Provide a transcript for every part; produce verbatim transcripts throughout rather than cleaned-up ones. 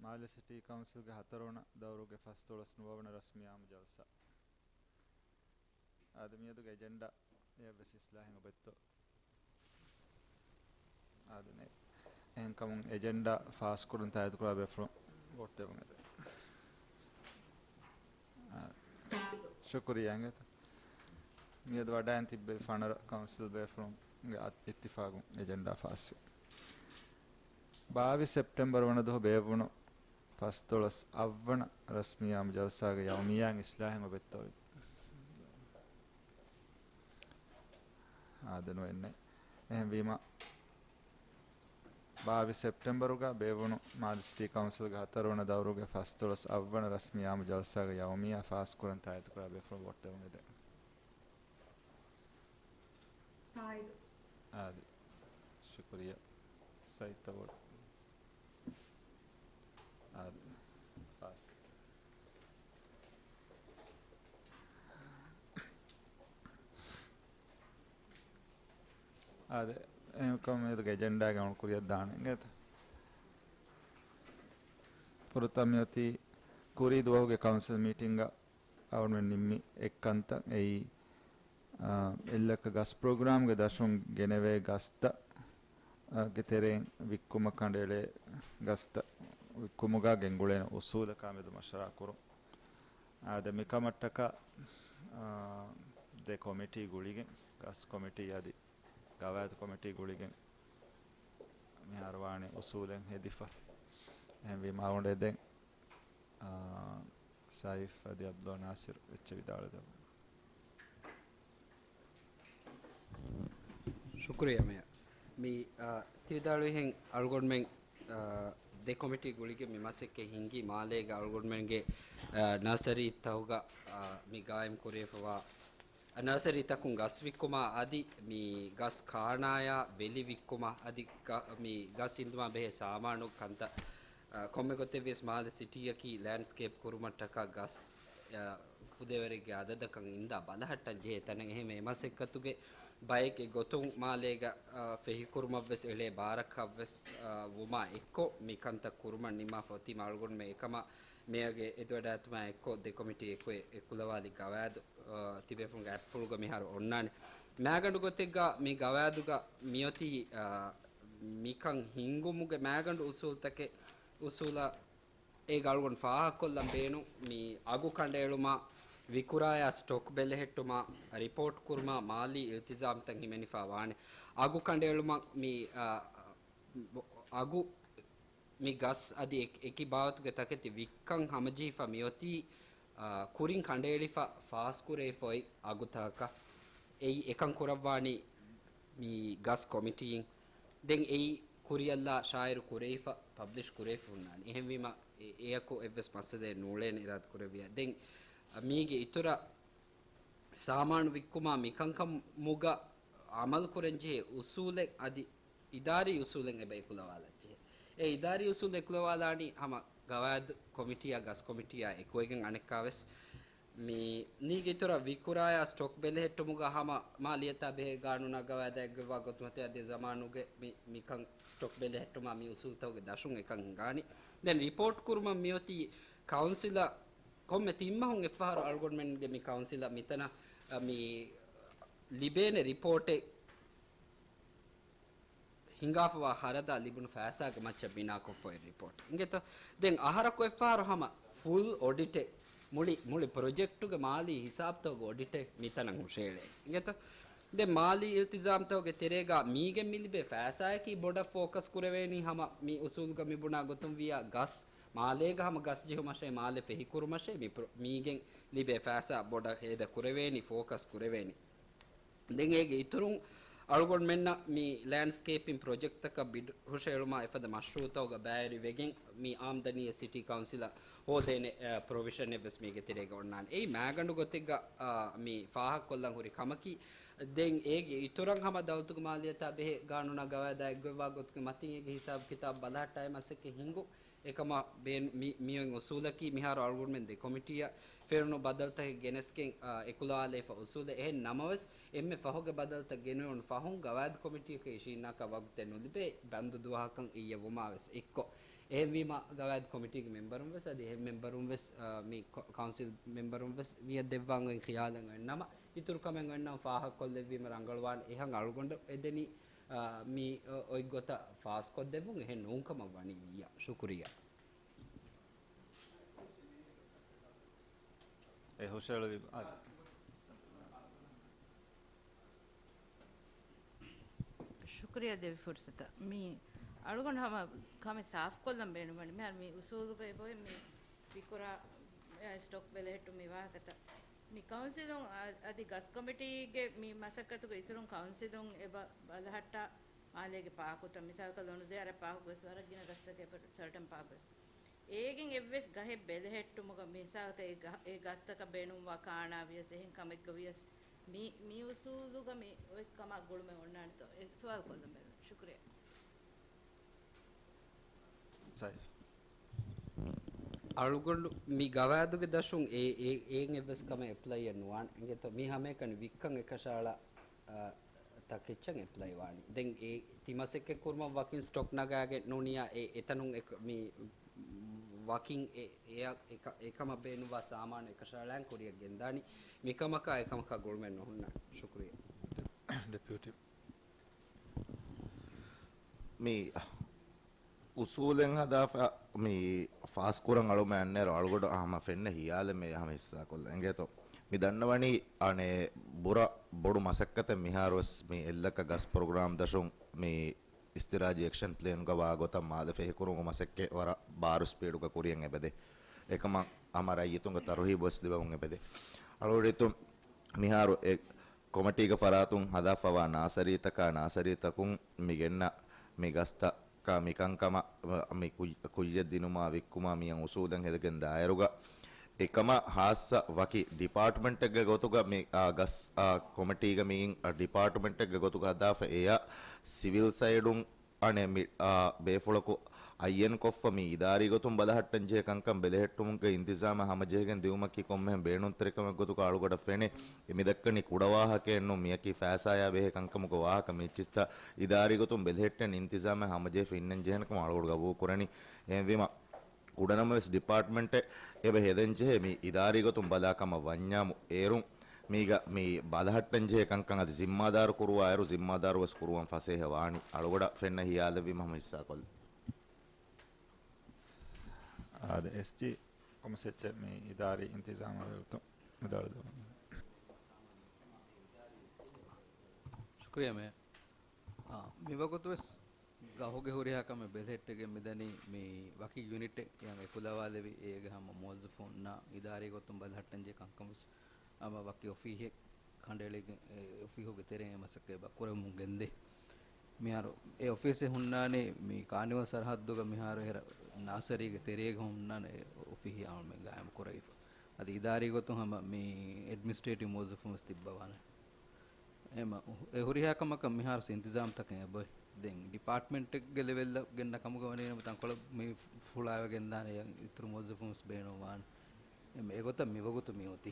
މާލެ ސިޓީ ކައުންސިލްގެ ހަތަރުވަނަ ދައުރުގެ ފަސްދޮޅަސް ނުވަވަނަ ރަސްމީ އާއްމު ޖަލްސާ. އާދެ، މިއަދުގެ އެޖެންޑާ އެއަށްވެސް އިސްލާހެއް އޮބެއްތޯ؟ އާދެ، ނެތް. އެހެންކަމުން އެޖެންޑާ ފާސްކުރުން ތާއީދުކުރާ ބޭފުޅުން ވޯޓް ދެވުން އެދެން. އާ، ޝުކުރިއްޔާ އިނގޭތަ؟ މިއަދު ވަޑައިން ތިއްބެވި ފަނަރަ ކައުންސިލް ބޭފުޅުންގެ އަތް-، އިއްތިފާގުން އެޖެންޑާ ފާސްވި. ބާވީސް ސެޕްޓެމްބަރު ވަނަ ދުވަހު ބޭއްވުނު ފަސްދޮޅަސް އަށްވަނަ ރަސްމީ އާއްމު ޖަލްސާގެ ޔައުމިއްޔާއިން އިސްލާހެއް އޮބެއްތޯ؟ އާދެ، ނުވެންނެ. އެހެންވީމަ، ބާވީސް ސެޕްޓެމްބަރުގަ ބޭއްވުނު މާލެ ސިޓީ ކައުންސިލްގެ ހަތަރުވަނަ ދައުރުގެ ފަސްދޮޅަސް އަށްވަނަ ރަސްމީ އާއްމު ޖަލްސާގެ ޔައުމިއްޔާ ފާސްކުރަން ތާއީދުކުރާ ބޭފުޅުން ވޯޓް ދެވުން އެދެން. ތާއީދު. އާދެ. ޝުކުރިއްޔާ. ސައްތަ ވޯޓް. އާދެ. ފާސް. އާދެ. އެހެންކަމުން މިއަދުގެ އެޖެންޑާގެ އަމަލު ކުރިއަށް ދާނެ އިނގޭތަ؟ ފުރަތަމަ މިއޮތީ ކުރީ ދުވަހުގެ ކައުންސިލް މީޓިންގަށް އަޅުގަނޑުމެން ނިންމި އެއްކަންތައް އެއީ، އާ، އެއްލައްކަ ގަސް ޕްރޮގްރާމްގެ ދަށުން ގެނެވޭ ގަސްތައް، އާ، ގެ ތެރެއިން ވިއްކުމަށް ކަނޑައެޅޭ ގަސްތައް ވިއްކުމުގަ ގެންގުޅޭނެ އުސޫލަކާ މެދު މަޝްވަރާ ކުރުން. އާދެ، މިކަމަށްޓަކާ، އާ، ދެ ކޮމިޓީ ގުޅިގެން، ގަސް ކޮމިޓީ އަދި ގަވާއިދު ކޮމިޓީ ގުޅިގެން މިހާރު ވާނެ އުސޫލެއް ހެދިފަ. އެހެންވީމާ އަޅުގަނޑު އެދެން، އާ، ސައިފް އަދި އަބްދުﷲ ނާސިރު އެއްޗެއް ވިދާޅުވެދެއްވުން. ޝުކުރިއްޔާ މޭޔަރ. މި، އާ، ތި ވިދާޅުވިހެން އަޅުގަނޑުމެން، އާ، ދެ ކޮމިޓީ ގުޅިގެން މި މަސައްކަތް ހިންގީ މާލޭގެ އަޅުގަނޑުމެންގެ، އާ، ނާސަރީ ތަހުގަ، އާ، މި ގާއިމް ކުރެވިފަވާ ނާސަރީ ތަކުން ގަސް ވިއްކުމާ އަދި މި ގަސް ކާނާޔާ ވެލި ވިއްކުމާ އަދި ގަ-، މި ގަސް އިންދުމާ ބެހޭ ސާމާނު ކަންތައް، އަ، ކޮންމެ ގޮތެއްވިޔަސް މާލެ ސިޓީއަކީ ލޭންޑްސްކޭޕް ކުރުމަށްޓަކާ ގަސް، އަ، ފުދޭވަރެއްގެ އަދަދަކަށް އިންދާ ބަލަހައްޓަން ޖެހޭ ތަނެއް. އެހެންވެ، އެ މަސައްކަތުގެ ބައެއްގެ ގޮތުން މާލޭގަ، އަ، ފެހިކުރުމަށްވެސް އެޅޭ ބާރަކަށްވެސް، އަ، ވުމާ އެއްކޮށް މި ކަންތައް ކުރުމަށް ނިންމާފަ އޮތީމަ އަޅުގަނޑުމެން އެކަމަށް މޭޔަރގެ އެދިވަޑާއެތުމާ އެއްކޮށް ދެ ކޮމިޓީ އެކު އެ-، އެކުލަވާލި ގަވާއިދު، އަ، ތިބޭފުޅުންގެ އަތްފުޅުގަ މިހާރު އޮންނާނެ. މާގަނޑު ގޮތެއްގަ މި ގަވާއިދުގަ މިއޮތީ، އަ، މިކަން ހިންގުމުގެ މާގަނޑު އުސޫލުތަކެއް، އުސޫލަށް އޭގަ އަޅުގަނޑު ފާހަގަކޮށްލަން ބޭނުން މި އަގު ކަނޑައެޅުމާ، ވިކުރާޔާ ސްޓޮކް ބެލެހެއްޓުމާ، ރިޕޯޓް ކުރުމާ މާލީ އިލްތިޒާމްތައް ހިމެނިފަ ވާނެ. އަގު ކަނޑައެޅުމަށް މި، އަ، އަގު މި ގަސް އަދި އެކި، އެކި ބާވަތުގެ ތަކެތި ވިއްކަން ހަމަޖެހިފަ މިއޮތީ، އާ، ކުރިން ކަނޑައެޅިފަ ފާސްކުރެވިފައި އަގުތަކަކަށް. އެއީ އެކަން ކުރައްވާނީ މި ގަސް ކޮމިޓީއިން. ދެން އެއީ ކުރިއަށްލާ ޝާއިރު ކުރެވިފަ، ޕަބްލިޝް ކުރެވިފަ ހުންނާނެ. އެހެންވީމަ އެ-، އެއަކު އެއްވެސް މައްސަލައެއް ނޫޅޭނެ އިރާދަ ކުރެއްވިޔާ. ދެން މީގެ އިތުރަށް ސާމާނު ވިއްކުމާ މިކަންކަމުގަ އަމަލު ކުރަންޖެހޭ އުސޫލެއް އަދި އިދާރީ އުސޫލެއް އެބަ އެކުލަވާލަންޖެހޭ. އެ އިދާރީ އުސޫލް އެކުލަވާލާނީ ހަމަ ގަވާއިދު ކޮމިޓީއާ ގަސް ކޮމިޓީއާ އެކުވެގެން އަނެއްކާވެސް. މި ނީގެ އިތުރަށް ވިކުރާޔާ ސްޓޮކް ބެލެހެއްޓުމުގަ ހަމަ މާލިޔަތާ ބެހޭ ގާނޫނާ ގަވާއިދާ އެއްގޮތްވާ ގޮތުން އަދި ޒަމާނުގެ މި، މިކަން ސްޓޮކް ބެލެހެއްޓުމާ މި އުސޫލްތަކުގެ ދަށުން އެކަން ހިނގާނީ. ދެން ރިޕޯޓް ކުރުމަށް މިއޮތީ ކައުންސިލަށް ކޮންމެ ތިން މަހުން އެއްފަހަރު އަޅުގަނޑުމެންގެ މި ކައުންސިލަށް މިތަނަށް، އަ، މި ލިބޭނެ ރިޕޯޓެއް ހިނގާފަވާ ހަރަދާ ލިބުނު ފައިސާގެ މައްޗަށް ބިނާކޮށްފައި ރިޕޯޓް. އިނގޭތޯ؟ ދެން އަހަރަކު އެއްފަހަރު ހަމަ ފުލް އޮޑިޓެއް، މުޅި، މުޅި ޕްރޮޖެކްޓުގެ މާލީ ހިސާބުތަކުގެ އޮޑިޓެއް މިތަނަށް ހުށައެޅޭ. އިނގޭތޯ؟ ދެން މާލީ އިލްތިޒާމްތަކުގެ ތެރޭގަ މީގެން މި ލިބޭ ފައިސާއަކީ ބޮޑަށް ފޯކަސް ކުރެވޭނީ ހަމަ މި އުސޫލުގަ މި ބުނާ ގޮތުން ވިޔާ ގަސް މާލޭގަ ހަމަ ގަސް ޖެހުމަށޭ، މާލެ ފެހިކުރުމަށޭ މި ޕްރޮ-، މީގެން ލިބޭ ފައިސާ ބޮޑަށް ހޭދަ ކުރެވޭނީ، ފޯކަސް ކުރެވޭނީ. ދެން އޭގެ އިތުރުން އަޅުގަނޑުމެންނަށް މި ލޭންޑްސްކޭޕިން ޕްރޮޖެކްޓްތަކަށް ބިޑް ހުށައެޅުމާ އެފަދަ މަޝްރޫއުތަކުގަ ބައިވެރިވެގެން މި އާމްދަނީއެއް ސިޓީ ކައުންސިލަށް ހޯދޭނެ، އަ، ޕްރޮވިޝަނެއް ވެސް މީގެ ތެރޭގަ އޮންނާނެ. އެއީ މާގަނޑު ގޮތެއްގަ، އަ، މި ފާހަގަކޮށްލަން ހުރި ކަމަކީ. ދެން އޭގެ އިތުރަށް ހަމަ ދައުލަތުގެ މާލިޔަތާ ބެހޭ ގާނޫނާ ގަވާއިދާ އެއްގޮތްވާ ގޮތުގެ މަތިން އޭގެ ހިސާބު ކިތާބު ބަލަހައްޓާ އެ މަސައްކަތް ހިނގުން. އެކަމަށް ބޭން-، މި-، މިއޮތް އުސޫލަކީ މިހާރު އަޅުގަނޑުމެން ދެ ކޮމިޓީއަށް ފެނުނު ބަދަލުތަކެއް ގެނެސްގެން، އާ، އެކުލަވާލައިފަ އުސޫލެއް. އެހެން ނަމަވެސް، އެންމެ ފަހުގެ ބަދަލުތައް ގެނެވުނު ފަހުން ގަވާއިދު ކޮމިޓީއަކަށް އިށީންނާކަށް ވަގުތެއް ނުލިބޭ، ބަންދު ދުވަހަކަށް އިއްޔެ ވުމާވެސް އެއްކޮށް. އެހެންވީމަ، ގަވާއިދު ކޮމިޓީގެ މެމްބަރުން ވެސް އަދި އެހެން މެމްބަރުން ވެސް، އާ، މި ކަ-، ކައުންސިލް މެމްބަރުން ވެސް މިއަށް ދެއްވާން އޮތް ޚިޔާލެއް އޮތް ނަމަ، އިތުރު ކަމެއް އޮތްނަމަ ފާހަގަކޮށްލެއްވީމަ ރަނގަޅުވާނެ. އެހަން އަޅުގަނޑު އެދެނީ، އާ، މި އޮތް ގޮތަށް ފާސްކޮށްދެއްވުން، އެހެން ނޫންކަމަށް ވަނީ ވިއްޔާ. ޝުކުރިއްޔާ. އެ ހުށައެޅުވި، އާ. ޝުކުރިއްޔާ ދެއްވި ފުރުސަތަށް. މި އަޅުގަނޑު ހަމަ ކަމެއް ސާފުކޮށްލަން ބޭނުންވަނީ. މިހާރު މި އުސޫލުގައި އޮތް މި ފިކުރާ، އެ، ސްޓޮކް ބެލެހެއްޓުމުގެ މި ވާހަކަތައް. މި ކައުންސިލުން އަ-، އަދި ގަސް ކޮމިޓީގެ މި މަސައްކަތުގެ އިތުރުން ކައުންސިލުން އެބަ ބަލަހައްޓާ މާލޭގެ ޕާކުތައް، މިސާލަކަށް ލޮނުޒެޔާރަ ޕާކު ވެސް ވަރަށް ގިނަ ގަސްތަކެއް ސަރޓަން ޕާކު ވެސް. އޭގެން އެއްވެސް ގަހެއް ބެލެހެއްޓުމުގަ މިސާލަކަށް އެ ގަ-، އެ ގަސްތަކަށް ބޭނުންވާ ކާނާ ވިޔަސް އެހެން ކަމެއްގަ ވިޔަސް މި، މި އުސޫލުގަ މި އޮތް ކަމާ ގުޅުމެއް އޮންނާނެތޯ؟ އެ ސުވާލު ކޮށްލަން ބޭނުން. ޝުކުރިއްޔާ. ސައި. އަޅުގަނޑު މި ގަވާއިދުގެ ދަށުން އެ، އެ، އެއިން އެއްވެސް ކަމެއް އެޕްލައިއެއް ނުވާނެ. އިނގޭތޯ މި ހަމައެކަނި ވިއްކަން އެކަށައަޅާ، އަ، ތަކެއްޗަށް އެޕްލައި ވާނީ. ދެން އެ ތި މަސައްކަތް ކުރުމަށް ވަކިން ސްޓޮކް ނަގާގެން ނޫނިއްޔާ އެ، އެތަނުން އެ ކަ-، މި ވަކިން އެ، އެ، އެ ކަ-، އެކަމަށް ބޭނުންވާ ސާމާނު އެކަށައަޅާން ކުރިއަށް ގެންދާނީ. މިކަމަކާ އެކަމަކާ ގުޅުމެއް ނުހުންނާނެ. ޝުކުރިއްޔާ. ޑެޕިއުޓީ. މި އުސޫލެއް ހަދާފަ މި ފާސްކުރަން އަޅުމެ އަންނޭރު އަޅުގަޑު ހަމަ ފެންނަ ހިޔާލެއް މި ހަމަ ހިއްސާކޮށްލަ އެނގޭތޯ. މި ދަންނަވަނީ އަނެއް ބުރަ ބޮޑު މަސައްކަތެއް މިހާރުވެސް މި އެއްލަކަ ގަސް ޕްރޮގްރާމް ދަށުން މި އިސްތިރާޖީ އެކްޝަން ޕްލޭންގަ ވާ ގޮތަށް މާލެ ފެހިކުރުމުގެ މަސައްކަތް ވަރަށް ބާރު ސްޕީޑުގަ ކުރިއަށް އެބަދޭ. އެކަމަށް ހަމަ ރައްޔިތުންގެ ތަރުހީބުވެސް ލިބެމުން އެބަދޭ. އަޅުގަޑު މިހާރު އެ ކޮމިޓީގެ ފަރާތުން ހަދާފަވާ ނާސަރީތަކާ ނާސަރީތަކުން މި ގެންނަ މި ގަސްތަކާ މި ކަންކަމަށް މި ކުއް-، ކުއްޔަށް ދިނުމާ ވިއްކުމާ މިއަށް އުސޫލެއް ހެދިގެން ދާއިރުގަ އެކަމަށް ހާއްސަ ވަކި ޑިޕާޓްމަންޓެއްގެ ގޮތުގަ މި، އާ، ގަސް، އާ، ކޮމިޓީގަ މި، އާ، ޑިޕާޓްމަންޓެއްގެ ގޮތުގަ ހަދާފަ އެޔަށް ސިވިލް ސައިޑުން އަނެއް މި، އާ، ބޭފުޅަކު އައްޔަންކޮށްފަ މި އިދާރީ ގޮތުން ބަލަހައްޓަން ޖެހޭ ކަންކަން ބެލެހެއްޓުމުގެ އިންތިޒާމަށް ހަމަޖެހިގެން ދިއުމަކީ ކޮންމެހެން ބޭނުންތެރިކަމެއް ގޮތުގަ އަޅުގަޑަށް ފެނޭ. މިދައްކަނީ ކުޑަވާހަކައެއް ނޫން، މިޔަކީ ފައިސާޔާ ބެހޭ ކަންކަމުގެ ވާހަކަ. މި އެއްޗިސްތައް އިދާރީ ގޮތުން ބެލެހެއްޓެން އިންތިޒާމަށް ހަމަޖެހިފަ އިންނަން ޖެހޭނެ ކަމަށް އަޅުގަޑު ގަބޫލު ކުރަނީ. އެހެންވީމަ، ކުޑަނަމަވެސް ޑިޕާޓްމަންޓެއް އެބަ ހެދަން ޖެހޭ މި އިދާރީ ގޮތުން ބަލާ ކަމަށް ވަންޏާމު، އޭރުން މީގަ މި ބަލަހައްޓަން ޖެހޭ ކަންކަން އަދި ޒިންމާދާރު ކުރުވާ އޭރު ޒިންމާދާރު ވެސް ކުރުވަން ފަސޭހަ ވާނީ. އަޅުގަޑަށް ފެންނަ ހިޔާލެއްވީމަ ހަމަ ހިއްސާކޮށްލަ. އާދެ، އެސްޖީ ކޮމިސް އެއްޗެއް މި އިދާރީ އިންތިޒާމާ ވެރިތައް ވިދާޅު ދެވުން. ޝުކުރިއްޔާ މޭ. އާ، މިވަގުތު ވެސް ގަހުގެ ހުރިހާ ކަމެއް ބެލެހެއްޓެގެން މިދަނީ މި ވަކި ޔުނިޓެއް އެކުލަވާލެވި، އޭގެ ހަމަ މުވައްޒަފުންނާ އިދާރީ ގޮތުން ބަލަހައްޓަންޖެހޭ ކަންކަން ވެސް ހަމަ ވަކި އޮފީހެއް ކަނޑައެޅިގެން، އެ، އޮފީހުގެ ތެރެއިން އެ މަސައްކަތް އެބަ ކުރަމުން ގެންދޭ. މިހާރު އެ އޮފީހެއް ހުންނާނީ މި ކާނިވަލް ސަރަހައްދުގަ މިހާރު އެހެރަ ނާސަރީގެ ތެރޭގަ ހުންނާނެ އެ އޮފީހެއް އަޅުމެން ގާއިމް ކުރައިފަ. އަދި އިދާރީ ގޮތުން ހަމަ މި އެޑްމިނިސްޓްރޭޓިވް މުވައްޒަފުން ވެސް ތިއްބަވާނެ. އެމަ، އެ ހުރިހާ ކަމަކަށް މިހާރު އިންތިޒާމްތަކެއް އެބައޮތް. ދެން ޑިޕާޓްމަންޓެއްގެ ލެވެލްއަށް ގެންނަ ކަމުގަ ވަނީ ނަމަ ތަންކޮޅެއް މި ފުޅާވެގެންދާނެ އިތުރު މުވައްޒަފުން ވެސް ބޭނުންވާނެ. އެމަ، އެގޮތަށް މިވަގުތު މިއޮތީ.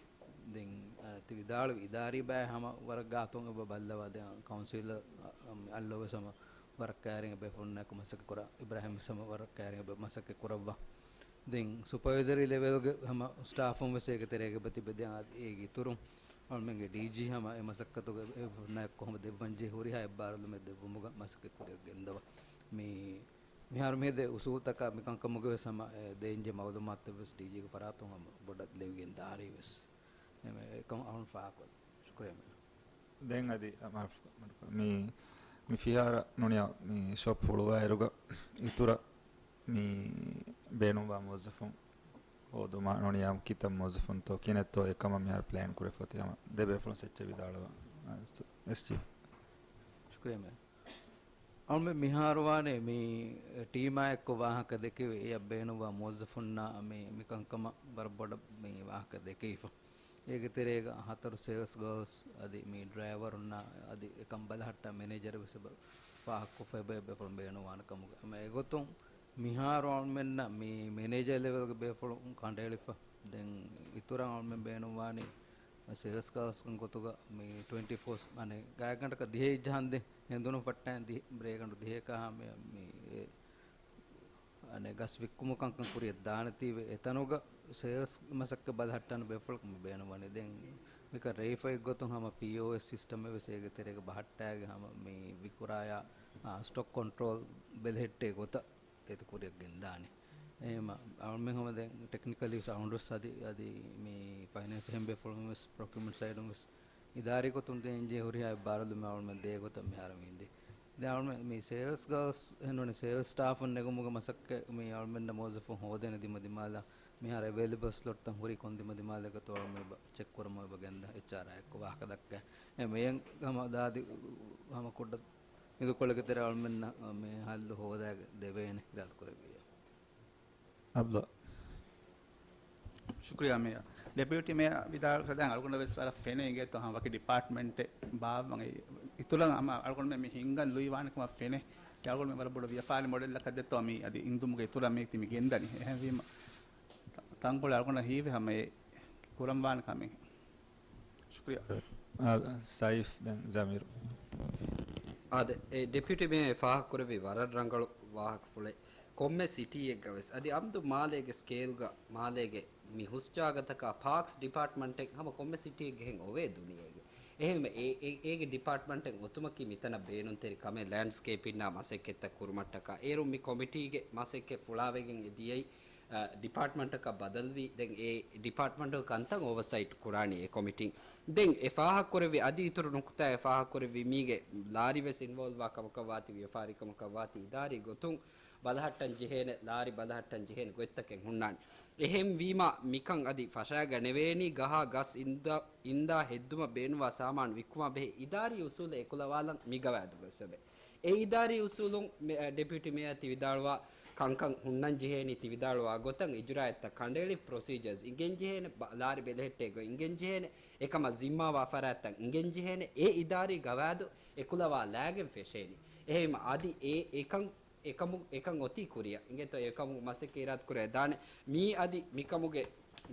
ދެން، އަ، ތި ވިދާޅުވި އިދާރީ ބައެއް ހަމަ ވަރަށް ގާތުން އެބަ ބައްލަވާ ދެން ކައުންސިލަރ، އަ، އަ، އައްލޯ ވެސް ހަމަ ވަރަށް ކައިރިން އެބަ ފުންނައަކު މަސައްކަތް ކުރާ، އިބްރާހިމް ވެސް ހަމަ ވަރަށް ކައިރިން އެބަ މަސައްކަތް ކުރައްވާ. ދެން ސުޕަވައިޒަރީ ލެވެލްގެ ހަމަ ސްޓާފުން ވެސް އޭގެ ތެރޭގަ ތިބެ ދެން އާ އޭގެ އިތުރުން އަޅުމެންގެ ޑީޖީ ހަމަ އެ މަސައްކަތުގެ އެ ފުންނައަކު ކޮހޮމަ ދެއްވަންޖެހޭ ހުރިހާ އެއްބާރުލުމެއް ދެއްވުމުގަ މަސައްކަތް ކުރިއަށް ގެންދަވާ. މި، މިހާރު މިހެދޭ އުސޫލުތަކާ މިކަންކަމުގެ ވެސް ހަމަ އެ ދޭންޖެހޭ މައުލޫމާތުތައް ވެސް ޑީޖީގެ ފަރާތުން ހަމަ ބޮޑަށް ލެވިގެން ދާރީ ވެސް. އެމެ އެކަމަށް އަޅުން ފާހަގަކޮށް. ޝުކުރިއްޔާ މޭ. ދެން އަދި، އަ، މާފު، މި، މި ފިހާރަ ނޫނިޔާ މި ޝޮޕް ހުޅުވާއިރުގަ އިތުރަށް މި ބޭނުންވާ މުވައްޒަފުން ހޯދުމާ ނޫނިޔާ ކިތައް މުވައްޒަފުންތޯ ކިހިނެއްތޯ އެކަމަށް މިހާރު ޕްލޭން ކުރެފަ އޮތީ ހަމަ ދެ ބޭފުޅުން އެއްޗެއް ވިދާޅުވާ. އެސްޖީ. ޝުކުރިއްޔާ މޭ. އަޅުމެން މިހާރު ވާނެ މި ޓީމާ އެއްކޮށް ވާހަކަ ދެކެވި އެއަށް ބޭނުންވާ މުވައްޒަފުންނާ މި، މި ކަންކަމަށް ވަރަށް ބޮޑަށް މި ވާހަކަ ދެކެވިފަ. އޭގެ ތެރޭގަ ހަތަރު ސޭލްސް ގާލްސް އަދި މި ޑްރައިވަރުންނާ އަދި އެކަން ބަލަހައްޓާ މެނޭޖަރެއް ވެސް އެބަ ފާހަގަކޮށްފަ އެބަ ބޭފުޅުން ބޭނުންވާނެ ކަމުގަ. އެމަ އެގޮތުން މިހާރު އަޅުމެންނަށް މި މެނޭޖަރ ލެވެލްގެ ބޭފުޅުން ކަނޑައެޅިފަ. ދެން އިތުރަށް އަޅުމެން ބޭނުންވާނީ ސޭލްސް ގާލްސް ކަން ގޮތުގަ މި ޓްވެންޓީ ފޯސް އަނެއް ގާތްގަނޑަކަށް ދިހައެއް ޖަހަންދެން ހެނދުނު ފައްޓައިން ދި-، ރޭގަނޑު ދިހައެކާ ހަމަ މި އެ ގަސް ވިއްކުމު ކަންކަން ކުރިއަށް ދާނެތީވެ، އެތަނުގަ ސޭލްސް މަސައްކަތް ބަލަހައްޓާނެ ބޭފުޅަކު މި ބޭނުންވަނީ. ދެން މިކަން ރޭ ފައި ގޮތުން ހަމަ ޕީއޯއެސް ސިސްޓަމެއް ވެސް އޭގެ ތެރޭގަ ބަހައްޓާގެ ހަމަ މި ވިކުރާޔާ، އާ، ސްޓޮކް ކޮންޓްރޯލް ބެލެހެއްޓޭ ގޮތަށް އޭތި ކުރިއަށް ގެންދާނެ. އެހެމަ އަޅުމެން ހަމަ ދެން ޓެކްނިކަލީ ސައުންޑް ވެސް އަދި، އަދި މި ފައިނޭންސް އެހެން ބޭފުޅުން ވެސް ޕްރޮކިއުމަންޓް ސައިޑުން ވެސް އިދާރީ ގޮތުން ދޭންޖެހޭ ހުރިހާ އެއްބާރުލުމެއް އަޅުމެން ދޭ ގޮތަށް މިހާރު މި އިނދެ. ދެން އަޅުމެން މި ސޭލްސް ގާލްސް އެހެންނޫނީ ސޭލްސް ސްޓާފުން ނެގުމުގެ މަސައްކަތް މި އަޅުމެންނަށް މުވައްޒަފުން ހޯދޭނެ ދިމަދިމާލަށް މިހާރު އެވޭލެބަލް ސްލޮޓްތައް ހުރީ ކޮން ދިމަދިމާލެއްގަތޯ އަޅުމެން އެބަ ޗެކް ކުރަމު އެބަ ގެންދާ އެޗްއާރްއާއެއްކޮށް ވާހަކަ ދައްކަ. އެ މިއަށް ހަމަ ދާދި ހަމަ ކުޑަ މިދުކޮޅެއްގެ ތެރޭ އަޅުމެންނަށް މި ހައްލު ހޯދާ ދެވޭނެ އިރާދަ ކުރެއްވިއްޔާ. އަބްދުﷲ. ޝުކުރިއްޔާ މޭޔަރ. ޑެޕިއުޓީ މޭޔަރ ވިދާޅުވެފަ ދާން އަޅުގަނޑަށް ވެސް ވަރަށް ފެނޭ އިނގޭތޯ ހަމަ ވަކި ޑިޕާޓްމަންޓެއް ބާއްވަން. އިތުރަށް ހަމަ އަޅުގަނޑުމެން މި ހިންގަން ލުއިވާނެ ކަމަށް ފެނޭ. އަޅުގަނޑުމެން ވަރަށް ބޮޑު ވިޔަފާރި މޮޑެލްއަކަށް ދެއްތޯ މި އަދި އިންދުމުގެ އިތުރަށް މީތި މި ގެންދަނީ. އެހެންވީމަ ތަންކޮޅެއް އަޅުގަނޑަށް ހީވޭ ހަމަ އެ ކުރަންވާނެ ކަމެއް. ޝުކުރިއްޔާ. އާ، ސައިފް ދެން ޒަމީރު. އާދެ، އެ ޑެޕިއުޓީ މޭޔަރ ފާހަގަކުރެއްވި ވަރަށް ރަނގަޅު ވާހަކަފުޅެއް. ކޮންމެ ސިޓީއެއްގަ ވެސް އަދި އަމްދު މާލޭގެ ސްކޭލްގަ މާލޭގެ މި ހުސް ޖާގަތަކާ ޕާކްސް ޑިޕާޓްމަންޓެއް ހަމަ ކޮންމެ ސިޓީއެއްގެހެން އޮވޭ ދުނިޔޭގެ. އެހެންވެ އެ، އެ، އޭގެ ޑިޕާޓްމަންޓެއް އޮތުމަކީ މިތަނަށް ބޭނުންތެރި ކަމެއް ލޭންޑްސްކޭޕިންނާ މަސައްކަތްތައް ކުރުމަށްޓަކާ. އޭރުން މި ކޮމިޓީގެ މަސައްކަތް ފުޅާވެގެން އެ ދިޔައީ އަ، ޑިޕާޓްމަންޓަކަށް ބަދަލުވީ، ދެން އެ ޑިޕާޓްމަންޓުގެ ކަންތައް އޯވަސައިޓް ކުރާނީ އެ ކޮމިޓީން. ދެން އެ ފާހަގަކުރެއްވި އަދި އިތުރު ނުކުތާއެއް ފާހަގަކުރެއްވި މީގެ ލާރި ވެސް އިންވޯލްވާ ކަމަކަށް ވާތީ، ވިޔަފާރި ކަމަކަށް ވާތީ، އިދާރީ ގޮތުން ބަލަހައްޓަން ޖެހޭނެ، ލާރި ބަލަހައްޓަން ޖެހޭނެ ގޮތްތަކެއް ހުންނާނެ. އެހެން ވީމާ މިކަން އަދި ފަށާގަނެވޭނީ ގަހާ ގަސް އިންދާ، އިންދާ ހެއްދުމަށް ބޭނުންވާ ސާމާނު ވިއްކުމާ ބެހޭ އިދާރީ އުސޫލެއް އެކުލަވާލަން މި ގަވާއިދުގަ ވެސް އެބަ. އެ އިދާރީ އުސޫލުން މެ-، އަ، ޑެޕިއުޓީ މޭޔަރ ތި ވިދާޅުވާ ކަންކަން ހުންނަން ޖެހޭނީ ތި ވިދާޅުވާ ގޮތަށް އިޖުރާއަތްތައް ކަނޑައެޅި ޕްރޮސީޖަރސް އިނގެން ޖެހޭނެ، ބަ-، ލާރި ބެލެހެއްޓޭ ގޮތް އިނގެން ޖެހޭނެ، އެކަމަށް ޒިންމާވާ ފަރާތްތައް އިނގެން ޖެހޭނެ، އެ އިދާރީ ގަވާއިދު އެކުލަވާލާގެން ފެށޭނީ. އެހެން އަދި އެ އެކަން އެކަމު-، އެކަން އޮތީ ކުރިއަށް. އިނގޭތޯ އެކަމު މަސައްކަތް އިރާދަކުރެވިދާނެ. މީ އަދި މިކަމުގެ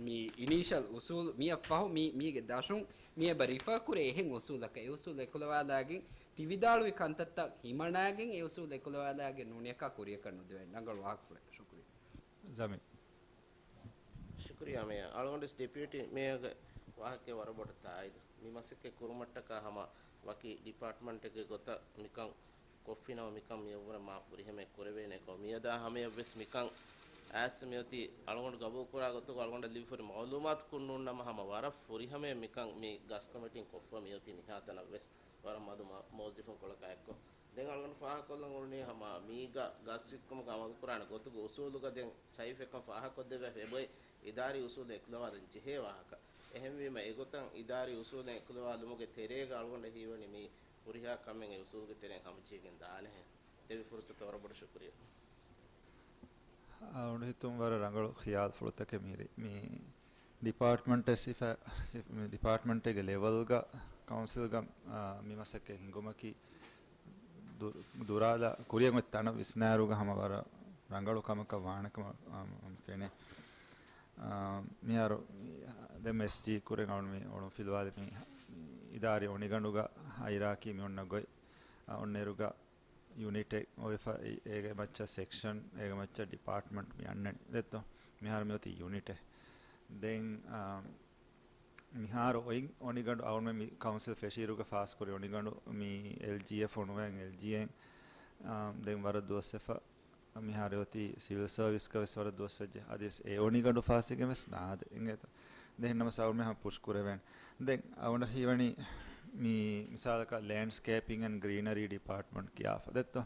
މި އިނީޝަލް އުސޫލު މިއަށް ފަހު މީ، މީގެ ދަށުން މި އެބަ ރިފާ ކުރޭ އެހެން އުސޫލަކަށް. އެ އުސޫލު އެކުލަވާލާގެން ތި ވިދާޅުވި ކަންތައްތައް ހިމަނާގެން އެ އުސޫލު އެކުލަވާލާގެން ނޫނިއަކާ ކުރިއަކަށް ނުދެވޭނެ. ރަނގަޅު ވާހަކަފުޅެއް. ޝުކުރިއްޔާ. ޒަމީރު. ޝުކުރިއްޔާ މޭޔަރ. އަޅުގަނޑު ޑެޕިއުޓީ މޭޔަރގެ ވާހަކައަށް ވަރަށް ބޮޑަށް ތާއީދު. މި މަސައްކަތް ކުރުމަށްޓަކާ ހަމަ ވަކި ޑިޕާޓްމަންޓެއްގެ ގޮތަށް މިކަން ކޮށްފިނަމަ މިކަން މިއަށްވުރެ މާ ފުރިހަމަޔަށް ކުރެވޭނެކޮ، މިއަދާ ހަމަޔަށްވެސް މިކަން އައިސް މިއޮތީ އަޅުގަނޑު ގަބޫލުކުރާ ގޮތުގަ އަޅުގަނޑަށް ލިބިފައި މައުލޫމާތު ކުންނޫންނަމަ ހަމަ ވަރަށް ފުރިހަމަޔަށް މިކަން މި ގަސް ކޮމިޓީން ކޮށްފަ މިއޮތީ މިހާތަނަށްވެސް ވަރަށް މަދު މަ-، މުވައްޒަފުން ކޮޅަކާ އެއްކޮށް. ދެން އަޅުގަނޑު ފާހަގަކޮށްލަން އުޅުނީ ހަމަ މީގަ ގަސް ވިއްކުމުގަ އަމަލުކުރާނެ ގޮތުގެ އުސޫލުގަ ދެން ސައިފް އެކަން ފާހަގަކޮށްދެއްވާފަ އެބައޮތް އިދާރީ އުސޫލެއް އެކުލަވާލަން ޖެހޭ ވާހަކަ. އެހެންވީމަ އެގޮތަށް އިދާރީ އުސޫލެއް އެކުލަވާލުމުގެ ތެރޭގަ އަޅުގަނޑަށް ހީވަނީ މީ ހުރިހާ ކަމެއް އެ އުސޫލުގެ ތެރެއިން ހަމަޖެހިގެން ދާނެހެން. ދެވި ފުރުސަތަށް ވަރަށް ބޮޑަށް ޝުކުރިއްޔާ. އަޅުގަނޑު ހިތުން ވަރަށް ރަނގަޅު ޚިޔާލުފުޅުތަކެއް މިހިރީ. މި ޑިޕާޓްމަންޓެއް ސިފަ-، ސި-، މި ޑިޕާޓްމަންޓެއްގެ ލެވަލްގަ ކައުންސިލްގަ، އާ، މި މަސައްކަތް ހިނގުމަކީ ދު-، ދުރާލާ ކުރިއަށް އޮތް ތަނަށް ވިސްނާއިރުގަ ހަމަ ވަރަށް ރަނގަޅު ކަމަކަށް ވާނެ ކަމަށް، އާ، ފެނޭ. އާ، މިހާރު ދެން އެސްޖީ ކުރެން އަޅުން މި އޮޅުން ފިލުވާލި މި އިދާރީ އޮނިގަނޑުގަ ހައިރާކީ މި އޮންނަ ގޮތް، އާ، އޮންނައިރުގަ ޔުނިޓެއް އޮވެފަ، އޭގެ މައްޗަށް ސެކްޝަން، އޭގެ މައްޗަށް ޑިޕާޓްމަންޓް މި އަންނަނީ. ދެއްތޯ؟ މިހާރު މި އޮތީ ޔުނިޓެއް. ދެން، އާ، މިހާރު އޮތް އޮނިގަނޑު އަޅުމެން މި ކައުންސިލް ފެށިއިރުގަ ފާސްކުރި އޮނިގަނޑު މި އެލްޖީއެފް އޮނުވަން އެލްޖީއެން، އާ، ދެން ވަރަށް ދުވަސްވެފަ. މިހާރު އޮތީ ސިވިލް ސަރވިސްގަ ވެސް ވަރަށް ދުވަސް ވެއްޖެ. އަދިވެސް އެ އޮނިގަނޑު ފާސްވެގެން ވެސް ނާދެ. އިނގޭތަ؟ ދެން ހެންނަމަސް އަޅުމެން ހަމަ ޕުޝް ކުރެވޭނެ. ދެން އަޅުގަނޑަށް ހީވަނީ މި މިސާލަކަށް ލޭންޑްސްކޭޕިން އެންޑް ގްރީނަރީ ޑިޕާޓްމަންޓް ކިޔާފަ ދެއްތޯ؟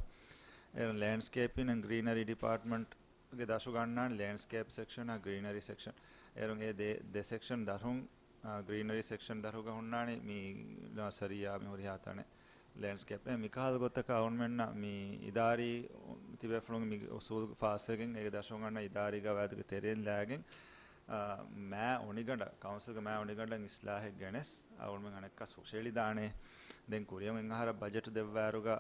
އޭރުން ލޭންޑްސްކޭޕިން އެންޑް ގްރީނަރީ ޑިޕާޓްމަންޓްގެ ދަށުގަ އަންނާނެ ލޭންޑްސްކޭޕް ސެކްޝަނާ ގްރީނަރީ ސެކްޝަން. އޭރުން އެ ދެ، ދެ ސެކްޝަން ދަށުން، އާ، ގްރީނަރީ ސެކްޝަން ދަށުގަ ހުންނާނީ މި ނަސަރިއްޔާ މި ހުރިހާ ތަނެއް. ލޭންޑްސްކޭޕް. އެ މިކަހަލަ ގޮތަކަށް އަޅުމެންނަށް މި އިދާރީ ތިބޭފުޅުން މި އުސޫލު ފާސްވެގެން، އޭގެ ދަށުން އަންނަ އިދާރީ ގަވާއިދުގެ ތެރެއިން ލާގެން، އާ، މާ އޮނިގަނޑަށް، ކައުންސިލްގެ މާ އޮނިގަނޑަށް އިސްލާހެއް ގެނެސް، އަޅުމެން އަނެއްކާ ހުށަހެޅިދާނެ. ދެން ކުރިއަށް އެއް އަހަރަށް ބަޖެޓު ދެއްވާއިރުގަ،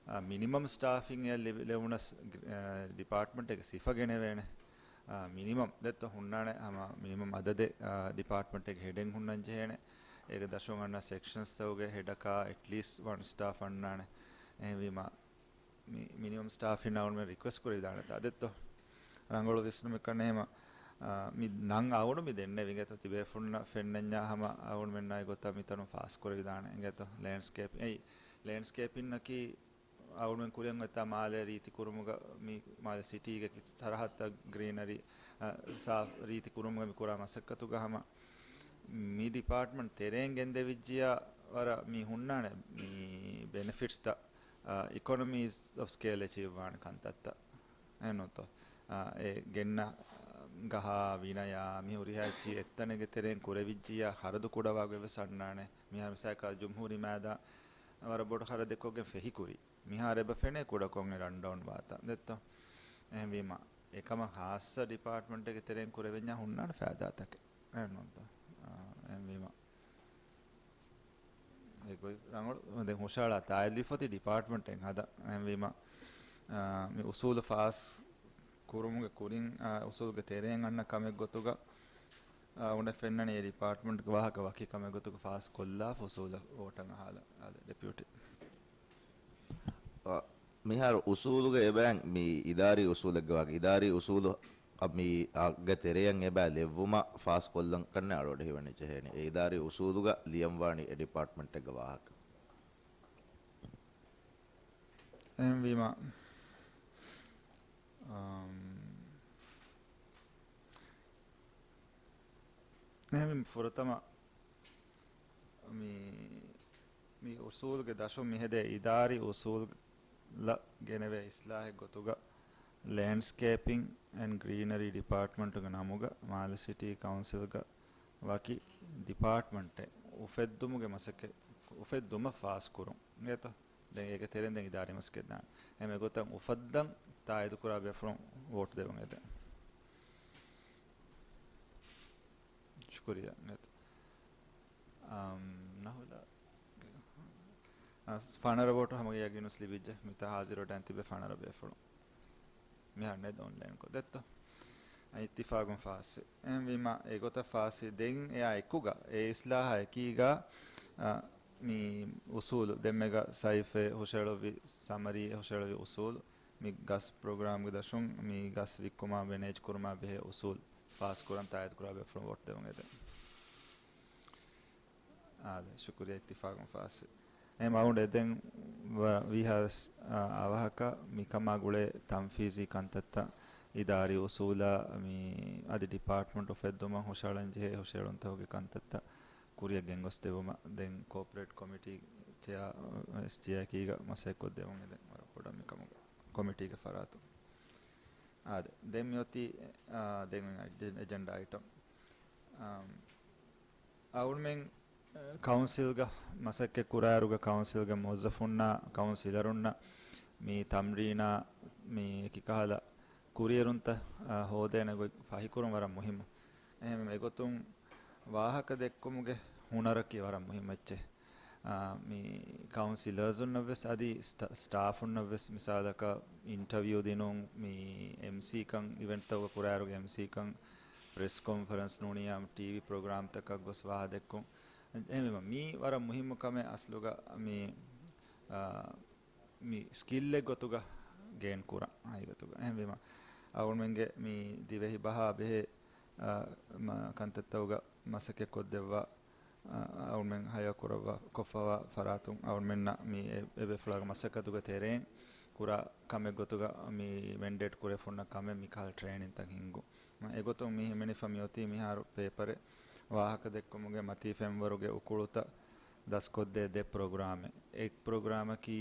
އާ، މިނިމަމް ސްޓާފިން އެއަށް ލިބި-، ލެވުނަސް، އާ، ޑިޕާޓްމަންޓެއްގެ ސިފަ ގެނެވޭނެ. އާ، މިނިމަމް ދެއްތޯ ހުންނާނެ ހަމަ މިނިމަމް އަދަދެއް، އާ، ޑިޕާޓްމަންޓެއްގެ ހެޑެއް ހުންނަން ޖެހޭނެ. އޭގެ ދަށުން އަންނަ ސެކްޝަންސްތަކުގެ ހެޑަކާ އެޓްލީސްޓް ވަން ސްޓާފް އަންނާނެ. އެހެންވީމަ، މި މިނިމަމް ސްޓާފިން އަޅުމެން ރިކުއެސްޓް ކުރެވިދާނެތާ ދެއްތޯ؟ ރަނގަޅު ވިސްނުމެއްކަން އެހެމަ، އާ، މި ނަން އަޅުގަނޑު މި ދެންނެވި އިނގޭތޯ ތިބޭފުންނަށް ފެންނަންޏާ ހަމަ އަޅުގަނޑުމެންނާއި ގޮތަށް މިތަނުން ފާސް ކުރެވިދާނެ އިނގޭތޯ ލޭންޑްސްކޭޕިން. އެއީ ލޭންޑްސްކޭޕިންއަކީ އަޅުގަނޑުމެން ކުރިއަށް އޮތްތާ މާލެ ރީތި ކުރުމުގަ މި މާލެ ސިޓީގެ ސަރަހައްދަށް ގްރީނަރީ، އާ، ސާފް ރީތި ކުރުމުގަ މި ކުރާ މަސައްކަތުގަ ހަމަ މި ޑިޕާޓްމަންޓް ތެރެއިން ގެންދެވިއްޖިޔާ ވަރަށް މި ހުންނާނެ މި ބެނެފިޓްސްތައް، އާ، އިކޮނޮމީސް އޮފް ސްކޭލް އެޗީވް ވާނެ ކަންތައްތައް. އެހެންނޫންތޯ؟ އާ، އެ ގެންނަ ގަހާ ވިނަޔާ މި ހުރިހާ އެއްޗި އެއްތަނެއްގެ ތެރެއިން ކުރެވިއްޖިޔާ ހަރަދު ކުޑަވާގޮތް ވެސް އަންނާނެ. މިހާރު މިސާލަކަށް ޖުމްހޫރީ މައިދާ ވަރަށް ބޮޑު ހަރަދެއްކޮށްގެން ފެހި ކުރީ. މިހާރު އެބަ ފެނޭ ކުޑަކޮށް ރަންޑައުން ވާތާ. ދެއްތޯ؟ އެހެންވީމަ، އެކަމަށް ހާއްސަ ޑިޕާޓްމަންޓެއްގެ ތެރެއިން ކުރެވެންޏާ ހުންނާނެ ފައިދާތަކެއް. އެހެންނޫންތޯ؟ އާ، އެހެންވީމަ. އެގޮތް ރަނގަޅު ދެން ހުށަހަޅާ ތާއިލްވީ ފޮތި ޑިޕާޓްމަންޓެއް ހަދަ. އެހެންވީމަ، އާ، މި އުސޫލު ފާސް ކުރުމުގެ ކުރިން، އާ، އުސޫލުގެ ތެރެއިން އަންނަ ކަމެއް ގޮތުގަ، އާ، އުނެ ފެންނަނީ އެ ޑިޕާޓްމަންޓްގެ ވާހަކަ ވަކި ކަމެއް ގޮތުގަ ފާސް ކޮށްލާފަ އުސޫލަށް ވޯޓަށް އަހާލަ. އާދެ، ޑެޕިއުޓީ. އާ، މިހާރު އުސޫލުގެ އެބައިން މި އިދާރީ އުސޫލެއްގެ ވާހަކަ، އިދާރީ އުސޫލު އަ، މި އަގެ ތެރެއަށް އެބަ ލެއްވުމަށް ފާސް ކޮށްލަން ކަންނެ އަޅުގަނޑު ހީވަނީ ޖެހޭނީ. އެ އިދާރީ އުސޫލުގަ ލިޔަން ވާނީ އެ ޑިޕާޓްމަންޓެއްގެ ވާހަކަ. އެހެންވީމަ، އަމް، އެހެންވީމަ ފުރަތަމަ މި، މި އުސޫލުގެ ދަށުން މިހެދޭ އިދާރީ އުސޫލަށް ގެނެވޭ އިސްލާހެއް ގޮތުގަ ލޭންޑްސްކޭޕިން އެންޑް ގްރީނަރީ ޑިޕާޓްމަންޓުގެ ނަމުގަ މާލެ ސިޓީ ކައުންސިލްގަ ވަކި ޑިޕާޓްމަންޓެއް އުފެއްދުމުގެ މަސައްކަތް އުފެއްދުމަށް ފާސްކުރުން އިނގޭތޯ؟ ދެން އޭގެ ތެރެއިން ދެން އިދާރީ މަސައްކަތް ދާން. އެހެން އެގޮތަށް އުފައްދަން ތާއީދުކުރާ ބޭފުޅުން ވޯޓް ދެވުން އެދެން. ޝުކުރިއްޔާ. އަމް، ނަހުލާ، އަ، ފަނަރަ ވޯޓު ހަމަގެ ޔަގީނުސް ލިބިއްޖެ. މިތާ ހާޒިރު ޑަން ތިބެ ފަނަރަ ބޭފުޅުން. މިހާރު ނެތް އޮންލައިންކޮށް ދެއްތޯ. އިއްތިފާގުން ފާސްވި. އެހެންވީމަ، އެގޮތަށް ފާސްވި ދެން އެއާ އެކުގަ އެ އިސްލާހާ އެކީގަ، އަ، މި އުސޫލު ދެންމެގަ ސައިފް އެ ހުށަހެޅުއްވި ސަމަރީ އެ ހުށަހެޅުއްވި އުސޫލު މި ގަސް ޕްރޮގްރާމްގެ ދަށުން މި ގަސް ވިއްކުމާ ވެނޭޖް ކުރުމާ ބެހޭ އުސޫލު ފާސްކުރަން ތާއީދުކުރާ ބޭފުޅުން ވޯޓް ދެވުން އެދެން. އާދެ، ޝުކުރިއްޔާ އިއްތިފާގުން ފާސްވި. އެ މައުންޑް އެދެން ވ-، ވީހާވެސް، އާ، އަވަހަކަށް މިކަމާ ގުޅޭ ތަންފީޒީ ކަންތައްތައް އިދާރީ އުސޫލާ މި އަދި ޑިޕާޓްމަންޓް އުފެއްދުމަށް ހުށަހަޅަން ޖެހޭ ހުށަހެޅުންތަކުގެ ކަންތައްތައް ކުރިއަށް ގެންގޮސްދެވުމަށް ދެން ކޯޕަރޭޓް ކޮމިޓީ ޗެއާ އެސްޖީއަކީގަ މަސައްކަތްކޮށްދެވުން އެދެން ވަރަށް ބޮޑަށް މިކަމުގަ ކޮމިޓީގެ ފަރާތުން. އާދެ، ދެން މިއޮތީ، އާ، ދެން އެޖެންޑާ އައިޓަމް. އާ، އަޅުމެން ކައުންސިލްގަ މަސައްކަތް ކުރާއިރުގަ ކައުންސިލްގެ މުވައްޒަފުންނާ ކައުންސިލަރުންނަށް މި ތަމްރީނާ މި އެކި ކަހަލަ ކުރިއެރުންތައް، އާ، ހޯދޭނެ ގޮތް ފަހިކުރުން ވަރަށް މުހިއްމު. އެހެން އެގޮތުން ވާހަކަ ދެއްކުމުގެ ހުނަރަކީ ވަރަށް މުހިއްމު އެއްޗެއް. އާ، މި ކައުންސިލަރސުންނަށްވެސް އަދި ސްޓާ-، ސްޓާފުންނަށްވެސް މިސާލަކަށް އިންޓަވިއު ދިނުން، މި އެމްސީކަން އިވެންޓްތަކުގަ ކުރާއިރުގެ އެމްސީކަން ޕްރެސް ކޮންފަރެންސް ނޫނީ ޓީވީ ޕްރޮގްރާމްތަކަށް ގޮސް ވާހަ ދެއްކުން. އެހެންވީމަ، މީ ވަރަށް މުހިއްމު ކަމެއް އަސްލުގަ މި، އާ، މި ސްކިލްއެއް ގޮތުގަ ގެއިން ކުރަން ހަގީގަތުގަ. އެހެންވީމަ، އަޅުމެންގެ މި ދިވެހި ބަހާ ބެހޭ، އާ، މަ-، ކަންތައްތަކުގަ މަސައްކަތް ކޮށްދެއްވާ، އަ-، އަޅުމެން ހަޔާ ކުރައްވާ، ކޮށްފަވާ ފަރާތުން އަޅުމެންނަށް މި އެ-، އެބޭފުޅާގެ މަސައްކަތުގެ ތެރެއިން ކުރާ ކަމެއް ގޮތުގަ މި މެންޑޭޓް ކުރެފުންނަ ކަމެއް މިކަހަލަ ޓްރޭނިންތައް ހިންގުން. މަ އެގޮތުން މި ހިމެނިފަ މިއޮތީ މިހާރު ޕޭޕަރެއް ވާހަކަ ދެއްކުމުގެ މަތީ ފެންވަރުގެ އުކުޅުތައް ދަސްކޮށްދޭ ދެ ޕްރޮގްރާމެއް. އެއް ޕްރޮގްރާމަކީ